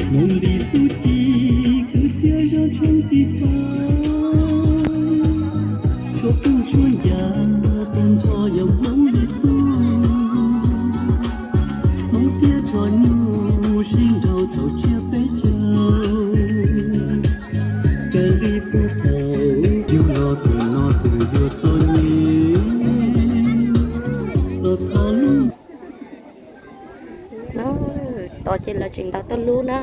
Hmoob li txuj ci kwv txhiaj zaj tshoob txi xav, tshuaj phooj tshuaj ncas tag nrho yog Hmoob li txuj. Hmoob thiaj tshua nyuj sib nraus thaum tsiab peb caug, raws li puag thaum yug los txwm no txwm yuav txom nyem los thov lub. Tos ces lawv tseem ntaus tuaj lub na.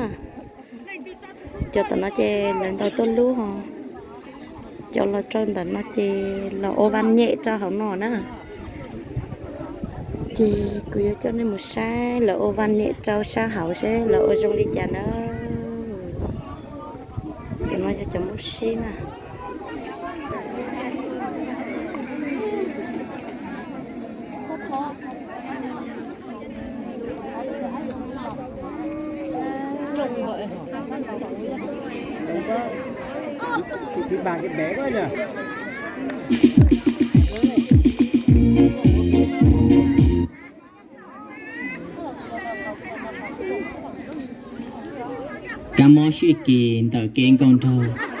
Cov tom no ces lawv ntaus tuaj lub ho. Cov los rau ntawm no ces los ua vaj nyem rau hauv no na. Ces kuv yuav coj nej mus saib lawv ua vaj nyem rau sab hauv seb lawv ua zoo li cas na. Cov no yog cov Hmoob sib na. Kab mob sib kis ntawm kev nkauj nraug.